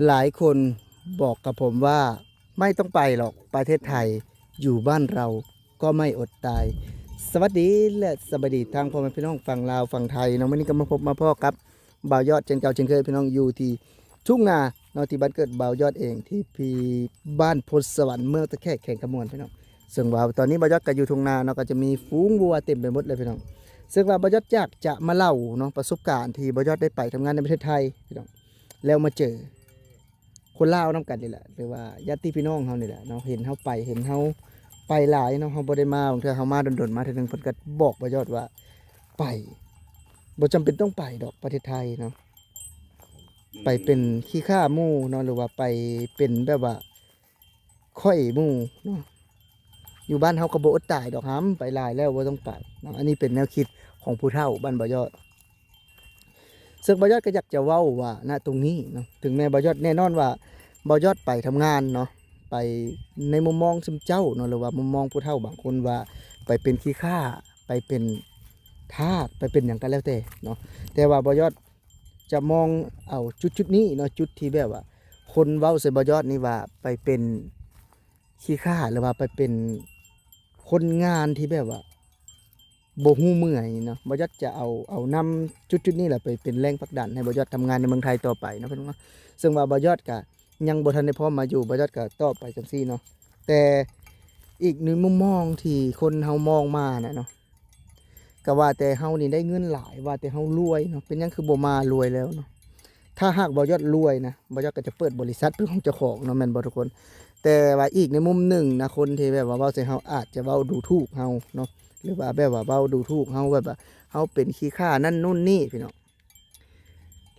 ຫຼາຍຄົນບອກກັບຜົມວ່າ ໄມ່ຕ້ອງໄປຫຼອກ ປະເທດໄທ ຢູ່ບ້ານເຮົາກໍໄມ່ອົດຕາຍ. ສະຫວັດດີ ແລະ ສະບາຍດີທາງພໍ່ແມ່ພີ່ນ້ອງຝັ່ງລາວຝັ່ງໄທເນາະ. ມື້ນີ້ກໍມາພົບມາພໍ້ກັບບ່າວຍອດເຊັ່ນເກົ່າເຊັ່ນເຄີຍ ພີ່ນ້ອງ ຢູ່ທີ່ທົ່ງນາເນາະ ທີ່ບ້ານເກີດບ່າວຍອດເອງ ທີ່ ທີ່ບ້ານໂພນສະຫວັນ ເມືອງຕະແຄກ ແຂວງຄຳມ່ວນ ພີ່ນ້ອງ. ເຊິ່ງວ່າຕອນນີ້ບ່າວຍອດກໍຢູ່ທົ່ງນາເນາະ ກໍຈະມີຝູງວັວເຕັມໄປໝົດເລີຍ ພີ່ນ້ອງ. ເຊິ່ງວ່າບ່າວຍອດຢາກຈະມາເລົ່າເນາະ ປະສົບການທີ່ບ່າວຍອດໄດ້ໄປທຳງານໃນປະເທດໄທ ພີ່ນ້ອງ ແລ້ວມາເຈີ ຄົນລາວນຳກັນນີ້ແຫຼະ ຫຼືວ່າຍາດຕິພີ່ນ້ອງເຮົານີ້ແຫຼະເນາະ ເຫັນເຮົາໄປ ເຫັນເຮົາໄປຫຼາຍເນາະ ເຮົາບໍ່ໄດ້ມາ ບາງເທື່ອເຮົາມາດົນໆ ມາເທື່ອໜຶ່ງ ເພິ່ນກໍບອກບ່າວຍອດວ່າ ໄປ ບໍ່ຈຳເປັນຕ້ອງໄປດອກປະເທດໄທເນາະ ໄປເປັນຂີ້ຂ້າໝູ່ເນາະ ຫຼືວ່າໄປເປັນແບບວ່າຂ້ອຍໝູ່ເນາະ ຢູ່ບ້ານເຮົາກໍບໍ່ອົດຕາຍດອກ ຫຳ ໄປຫຼາຍແລ້ວ ບໍ່ຕ້ອງໄປເນາະ. ອັນນີ້ເປັນແນວຄິດຂອງຜູ້ເຖົ້າບ້ານບ່າວຍອດ. ເຊິ່ງບ່າວຍອດກໍຢາກຈະເວົ້າວ່າ ນະ ຕົງນີ້ເນາະ ເຖິງແມ່ນບ່າວຍອດ ແນ່ນອນວ່າບ່າວຍອດໄປທຳງານເນາະ ໄປໃນມຸມມອງຊຸມເຈົ້າເນາະ ຫຼືວ່າມຸມມອງຜູ້ເຖົ້າບາງຄົນວ່າ ໄປເປັນຂີ້ຂ້າ ໄປເປັນທາດ ໄປເປັນຫຍັງກໍແລ້ວແຕ່ເນາະ ແຕ່ວ່າບ່າວຍອດຈະມອງເອົາຈຸດໆນີ້ເນາະ ຈຸດທີ່ແບບວ່າຄົນເວົ້າໃສ່ບ່າວຍອດນີ້ວ່າ ໄປເປັນ ຂີ້ຂ້າ ຫຼືວ່າໄປເປັນຄົນງານທີ່ແບບວ່າບໍ່ຮູ້ເມື່ອຍເນາະ. ບ່າວຍອດຈະເອົາ ເອົານຳຈຸດໆນີ້ແຫຼະໄປເປັນແຮງຜັກດັນໃຫ້ບ່າວຍອດທຳງານໃນເມືອງໄທຕໍ່ໄປເນາະ ພີ່ນ້ອງເນາະ. ເຊິ່ງວ່າບ່າວຍອດກະຍັງບໍ່ທັນໄດ້ພ້ອມມາຢູ່ ບ່າວຍອດກະຕອບໄປຈັ່ງຊີ້ເນາະ. ແຕ່ອີກໃນມຸມມອງທີ່ຄົນເຮົາມອງມານະເນາະ ກະວ່າແຕ່ເຮົານີ້ໄດ້ເງິນຫຼາຍ ວ່າແຕ່ເຮົາລວຍເນາະ ເປັນຫຍັງຄືບໍ່ມາລວຍແລ້ວເນາະ. ຖ້າຫາກບ່າວຍອດລວຍນະ ບ່າວຍອດກໍຈະເປີດບໍລິສັດເປັນຂອງເຈົ້າຂອງເນາະ ແມ່ນບໍ່ທຸກຄົນ? ແຕ່ວ່າອີກໃນມຸມໜຶ່ງນະ ຄົນທີ່ແບບວ່າເວົ້າໃສ່ເຮົາ ອາດຈະເວົ້າດູຖູກເຮົາເນາະ ຫຼືວ່າແບບວ່າເວົ້າດູຖູກເຮົາ ແບບວ່າເຮົາເປັນຂີ້ຂ້ານັ້ນນູ້ນນີ້ ພີ່ນ້ອງ.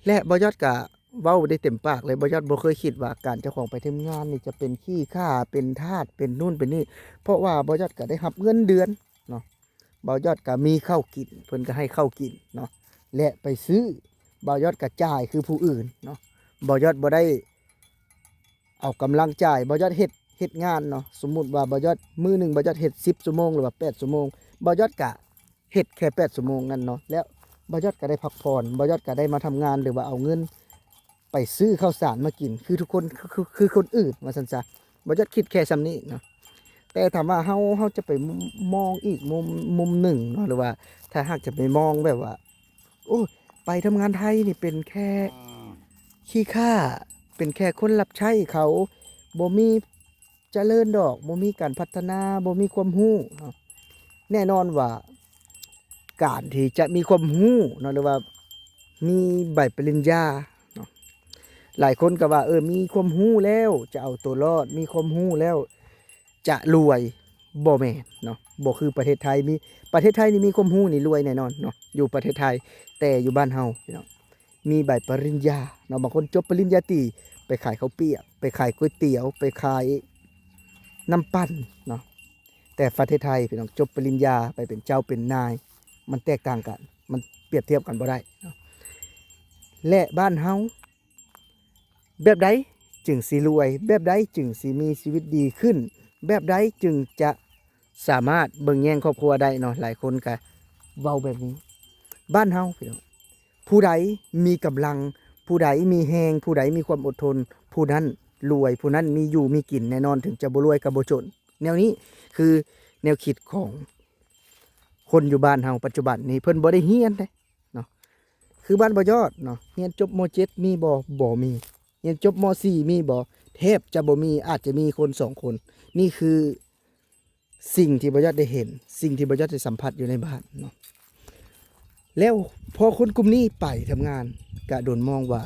ແລະ ບ່າວຍອດກະເວົ້າໄດ້ເຕັມປາກເລີຍ ບ່າວຍອດບໍ່ເຄີຍຄິດວ່າການເຈົ້າຂອງໄປທຳງານນີ້ຈະເປັນຂີ້ຂ້າ ເປັນທາດ ເປັນນູ້ນເປັນນີ້ ເພາະວ່າບ່າວຍອດກະໄດ້ຮັບເງິນເດືອນເນາະ ບ່າວຍອດກະມີເຂົ້າກິນ ເພິ່ນກະໃຫ້ເຂົ້າກິນເນາະ ແລະ ໄປຊື້ ບ່າວຍອດກະຈ່າຍຄືຜູ້ອື່ນເນາະ. ບ່າວຍອດບໍ່ໄດ້ເອົາກຳລັງຈ່າຍ ບ່າວຍອດເຮັດ ເຮັດງານເນາະ ສົມມຸດວ່າບ່າວຍອດ ມື້ໜຶ່ງບ່າວຍອດເຮັດສິບຊົ່ວໂມງ ຫຼືວ່າແປດຊົ່ວໂມງ ບ່າວຍອດກະເຮັດແຄ່ແປດຊົ່ວໂມງນັ້ນເນາະ ແລ້ວບ່າວຍອດກະໄດ້ພັກຜ່ອນ ບ່າວຍອດກະໄດ້ມາທຳງານ ຫຼືວ່າເອົາເງິນ ໄປຊື້ເຂົ້າສານມາກິນ ຄືທຸກຄົນ ຄື ຄື ຄືຄົນອື່ນວ່າຊັ້ນຊະ. ບ່າວຍອດຄິດແຄ່ສ່ຳນີ້ເນາະ ແຕ່ຖາມວ່າເຮົາ ເຮົາຈະໄປ ມ- ມອງອີກມຸມ ມຸມໜຶ່ງເນາະ ຫຼືວ່າຖ້າຫາກຈະໄປມອງແບບວ່າ ໂອ້ ໄປທຳງານໄທນີ້ເປັນແຄ່ ອືມ ຂີ້ຂ້າ ເປັນແຄ່ຄົນຮັບໃຊ້ເຂົາ ບໍ່ມີ ຈະເລີນດອກ ບໍ່ມີການພັດທະນາ ບໍ່ມີຄວາມຮູ້ເນາະ. ແນ່ນອນວ່າການທີ່ຈະມີຄວາມຮູ້ເນາະ ຫຼືວ່າມີໃບປະລິນຍາເນາະ ຫຼາຍຄົນກໍວ່າ ເອີ ມີຄວາມຮູ້ແລ້ວຈະເອົາຕົວລອດ ມີຄວາມຮູ້ແລ້ວຈະລວຍ ບໍ່ແມ່ນເນາະ ບໍ່ຄືປະເທດໄທ. ມີ ປະເທດໄທນີ້ມີຄວາມຮູ້ນີ້ລວຍແນ່ນອນເນາະ ຢູ່ປະເທດໄທ ແຕ່ຢູ່ບ້ານເຮົາ ພີ່ນ້ອງ ມີໃບປະລິນຍາເນາະ ບາງຄົນຈົບປະລິນຍາຕີ ໄປຂາຍເຂົ້າປຽກ ໄປຂາຍກ໋ວຍຕຽວ ໄປຂາຍນ້ຳປັ່ນເນາະ. ແຕ່ປະເທດໄທ ພີ່ນ້ອງ ຈົບປະລິນຍາໄປເປັນເຈົ້າເປັນນາຍ ມັນແຕກຕ່າງກັນ ມັນປຽບທຽບກັນບໍ່ໄດ້ເນາະ. ແລະ ບ້ານເຮົາ ແບບໃດຈຶ່ງຊິລວຍ? ແບບໃດຈຶ່ງຊິມີຊີວິດດີຂຶ້ນ? ແບບໃດຈຶ່ງຈະສາມາດເບິ່ງແຍງຄອບຄົວໄດ້ເນາະ? ຫຼາຍຄົນກະເວົ້າແບບນີ້. ບ້ານເຮົາ ພີ່ນ້ອງ ຜູ້ໃດມີກຳລັງ ຜູ້ໃດມີແຮງ ຜູ້ໃດມີຄວາມອົດທົນ ຜູ້ນັ້ນລວຍ ຜູ້ນັ້ນມີຢູ່ມີກິນແນ່ນອນ ເຖິງຈະບໍ່ລວຍກໍບໍ່ຈົນ. ແນວນີ້ຄືແນວຄິດຂອງຄົນຢູ່ບ້ານເຮົາປັດຈຸບັນນີ້ ເພິ່ນບໍ່ໄດ້ຮຽນເດ້ເນາະ. ຄືບ້ານບໍ່ຍອດເນາະ ຮຽນຈົບ ມ.ເຈັດ ມີບໍ່? ບໍ່ມີ. ຮຽນຈົບ ມ.ສີ່ ມີບໍ່? ແທບຈະບໍ່ມີ ອາດຈະມີຄົນສອງຄົນ. ນີ້ຄືສິ່ງທີ່ບໍ່ຍອດໄດ້ເຫັນ ສິ່ງທີ່ບໍ່ຍອດໄດ້ສຳຜັດຢູ່ໃນບ້ານເນາະ. ແລ້ວພໍຄົນກຸ່ມນີ້ໄປທຳງານ ກະໂດນມອງວ່າ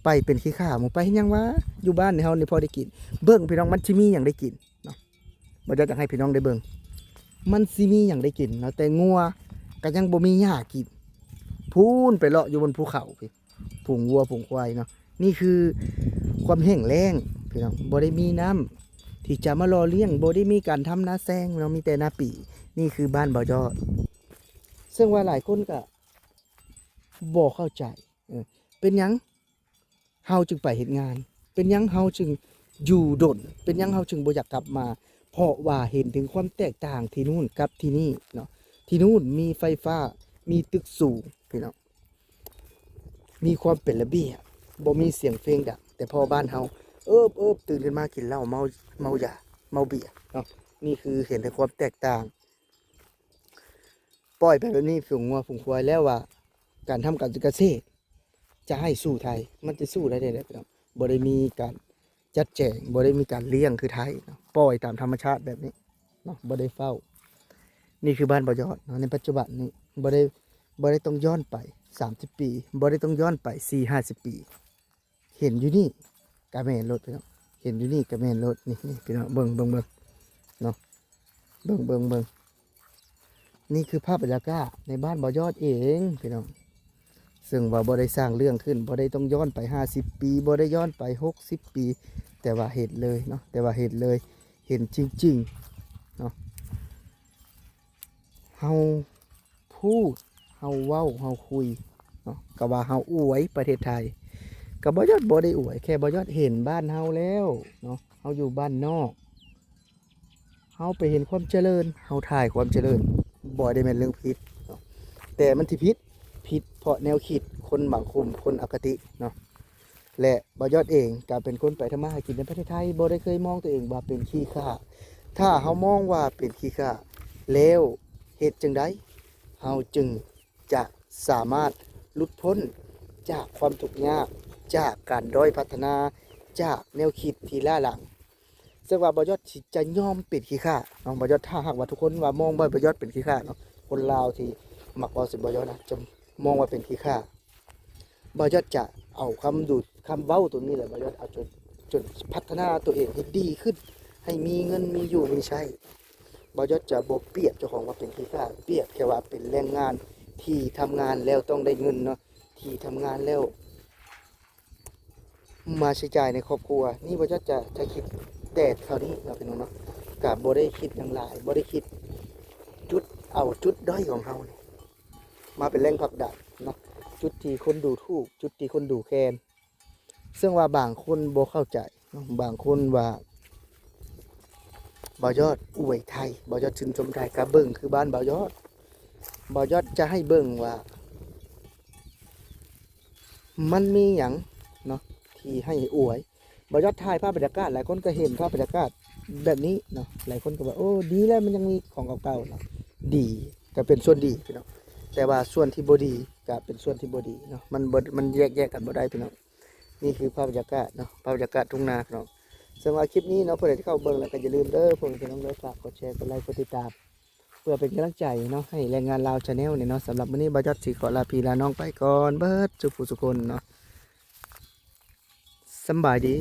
ໄປເປັນຂີ້ຂ້າໝູ່ ໄປເຮັດຫຍັງວະ? ຢູ່ບ້ານໃນເຮົານີ້ພໍໄດ້ກິນ. ເບິ່ງ ພີ່ນ້ອງ ມັນຊິມີຫຍັງໄດ້ກິນເນາະ? ບໍ່ຢາກຈະໃຫ້ພີ່ນ້ອງໄດ້ເບິ່ງ ມັນຊິມີຫຍັງໄດ້ກິນເນາະ ແຕ່ງົວກໍຍັງບໍ່ມີຫຍ້າກິນ ພຸ້ນໄປເລາະຢູ່ບົນພູເຂົາພຸ້ນ ຝູງງົວຝູງຄວາຍເນາະ. ນີ້ຄືຄວາມແຫ້ງແລ້ງ ພີ່ນ້ອງ ບໍ່ໄດ້ມີນ້ຳທີ່ຈະມາຫຼໍ່ລ້ຽງ ບໍ່ໄດ້ມີການທຳນາແຊງເນາະ ມີແຕ່ນາປີ. ນີ້ຄືບ້ານບໍ່ຍອດ ເຊິ່ງວ່າຫຼາຍຄົນກໍບໍ່ເຂົ້າໃຈ ເອີ ເປັນຫຍັງ ເຮົາຈຶ່ງໄປເຮັດງານ? ເປັນຫຍັງເຮົາຈຶ່ງຢູ່ດົນ? ເປັນຫຍັງເຮົາຈຶ່ງບໍ່ຢາກກັບມາ? ເພາະວ່າເຫັນເຖິງຄວາມແຕກຕ່າງທີ່ນູ້ນກັບທີ່ນີ້ເນາະ. ທີ່ນູ້ນມີໄຟຟ້າ ມີຕຶກສູງ ພີ່ນ້ອງ ມີຄວາມເປັນລະບຽບ ບໍ່ມີສຽງເພງດັງ. ຕ່ພໍ້ບ້ານເຮົາ ເອີບໆ ຕື່ນຂຶ້ນມາກິນເຫຼົ້າ ເມົາ ເມົາຢາ ເມົາເບຍເນາະ. ນີ້ຄືເຫັນເຖິງຄວາມແຕກຕ່າງ. ປ່ອຍໄປແບບນີ້ ຝູງງົວຝູງຄວາຍແລ້ວວ່າ ການທຳການກະເສດ ຈະໃຫ້ສູ້ໄທ ມັນຈະສູ້ໄດ້ແນວໃດພີ່ນ້ອງ? ບໍ່ໄດ້ມີການຈັດແຈງ ບໍ່ໄດ້ມີການລ້ຽງຄືໄທເນາະ ປ່ອຍຕາມທຳມະຊາດແບບນີ້ເນາະ ບໍ່ໄດ້ເຝົ້າ. ນີ້ຄືບ້ານບໍ່ຍອດເນາະ ໃນປັດຈຸບັນນີ້ ບໍ່ໄດ້ ບໍ່ໄດ້ຕ້ອງຍ້ອນໄປສາມສິບປີ ບໍ່ໄດ້ຕ້ອງຍ້ອນໄປສີ່ຫ້າສິບປີ. ເຫັນຢູ່ນີ້ກະແມ່ນໂລດພີ່ນ້ອງ ເຫັນຢູ່ນີ້ກະແມ່ນໂລດ. ນີ້ ນີ້ພີ່ນ້ອງ ເບິ່ງ ເບິ່ງ ເບິ່ງເນາະ ເບິ່ງ ເບິ່ງ ເບິ່ງ. ນີ້ຄືພາບບັນຍາກາດໃນບ້ານບໍ່ຍອດເອງພີ່ນ້ອງ ເຊິ່ງວ່າບໍ່ໄດ້ສ້າງເລື່ອງຂຶ້ນ ບໍ່ໄດ້ຕ້ອງຍ້ອນໄປຫ້າສິບປີ ບໍ່ໄດ້ຍ້ອນໄປຫົກສິບປີ ແຕ່ວ່າເຫັນເລີຍເນາະ ແຕ່ວ່າເຫັນເລີຍ ເຫັນຈິງໆເນາະ. ເຮົາ ພູດ ເຮົາເວົ້າ ເຮົາຄຸຍເນາະ ກະວ່າເຮົາອວຍປະເທດໄທ ກະບໍ່ຍອດບໍ່ໄດ້ອວຍ ແຄ່ບໍ່ຍອດເຫັນບ້ານເຮົາແລ້ວເນາະ ເຮົາຢູ່ບ້ານນອກ ເຮົາໄປເຫັນຄວາມຈະເລີນ ເຮົາຖ່າຍຄວາມຈະເລີນ ບໍ່ໄດ້ແມ່ນເລື່ອງຜິດເນາະ ແຕ່ມັນທີ່ຜິດ ຜິດເພາະແນວຄິດຄົນບາງກຸ່ມ ຄົນອະຄະຕິເນາະ. ແລະ ບ່າວຍອດເອງກະເປັນຄົນໄປທຳມາຫາກິນໃນປະເທດໄທ ບໍ່ໄດ້ເຄີຍມອງຕົວເອງວ່າເປັນຂີ້ຂ້າ. ຖ້າເຮົາມອງວ່າເປັນຂີ້ຂ້າແລ້ວ ເຮັດຈັ່ງໃດເຮົາຈຶ່ງຈະສາມາດຫຼຸດພົ້ນຈາກຄວາມທຸກຍາກ, ຈາກການດ້ອຍພັດທະນາ, ຈາກແນວຄິດທີ່ລ້າຫຼັງ? ເຊິ່ງວ່າບ່າວຍອດຊິຈະຍອມເປັນຂີ້ຂ້າເນາະ ບ່າວຍອດ ຖ້າຫາກວ່າທຸກຄົນວ່າມອງວ່າບ່າວຍອດເປັນຂີ້ຂ້າເນາະ, ຄົນລາວທີ່ມັກເວົ້າໃສ່ບ່າວຍອດນະ ຈະມອງວ່າເປັນຂີ້ຂ້າ. ບ່າວຍອດຈະເອົາຄຳດູດ ຄຳເວົ້າໂຕນີ້ແຫຼະ ບ່າວຍອດເອົາຈົນ ຈົນພັດທະນາໂຕເອງໃຫ້ດີຂຶ້ນ ໃຫ້ມີເງິນມີຢູ່ມີໃຊ້. ບ່າວຍອດຈະບໍ່ປຽບເຈົ້າຂອງວ່າເປັນຂີ້ຂ້າ, ປຽບແຄ່ວ່າເປັນແຮງງານທີ່ທຳງານແລ້ວຕ້ອງໄດ້ເງິນເນາະ, ທີ່ທຳງານແລ້ວມາໃຊ້ຈ່າຍໃນຄອບຄົວ. ນີ້ບ່າວຍອດຈະ ຈະຄິດແຕ່ເທົ່ານີ້ເນາະ ພີ່ນ້ອງເນາະ, ກະບໍ່ໄດ້ຄິດຫຍັງຫຼາຍ, ບໍ່ໄດ້ຄິດຈຸດ ເອົາຈຸດດ້ອຍຂອງເຮົານີ້ ມາເປັນແຮງຜັກດັນເນາະ, ຈຸດທີ່ຄົນດູຖູກ, ຈຸດທີ່ຄົນດູແຄນ. ເຊິ່ງວ່າບາງຄົນບໍ່ເຂົ້າໃຈເນາະ, ບາງຄົນວ່າບ່າວຍອດອວຍໄທ, ບ່າວຍອດຊື່ນຊົມໄທ, ກະເບິ່ງຄືບ້ານບ່າວຍອດ. ບ່າວຍອດຈະໃຫ້ເບິ່ງວ່າມັນມີຫຍັງເນາະທີ່ໃຫ້ອວຍ. ບ່າວຍອດຖ່າຍພາບບັນຍາກາດ ຫຼາຍຄົນກໍເຫັນພາບບັນຍາກາດແບບນີ້ເນາະ, ຫຼາຍຄົນກໍວ່າ ໂອ້ ດີແລ້ວ ມັນຍັງມີຂອງເກົ່າໆເນາະ. ດີ ກໍເປັນສ່ວນດີພີ່ນ້ອງ, ແຕ່ວ່າສ່ວນທີ່ບໍ່ດີກໍເປັນສ່ວນທີ່ບໍ່ດີເນາະ, ມັນບໍ່ ມັນແຍກ ແຍກກັນບໍ່ໄດ້ພີ່ນ້ອງ. ນີ້ຄືພາບບັນຍາກາດເນາະ, ພາບບັນຍາກາດທົ່ງນາພີ່ນ້ອງ. ເຊິ່ງວ່າຄລິບນີ້ເນາະ ຜູ້ໃດທີ່ເຂົ້າເບິ່ງແລ້ວກໍຢ່າລືມເດີ ພໍ່ແມ່ພີ່ນ້ອງເດີ ຝາກກົດແຊ ກົດໄລ ກົດຕິດຕາມ ເພື່ອເປັນກຳລັງໃຈເນາະ ໃຫ້ແຮງງານລາວ Channel ນີ້ເນາະ. ສຳລັບມື້ນີ້ບ່າວຍອດຊິຂໍລາພີ່ລານ້ອງໄປກ່ອນ ເບິດສູ່ຜູ້ສູ່ຄົນເນາະ. ສຳບາຍດີ.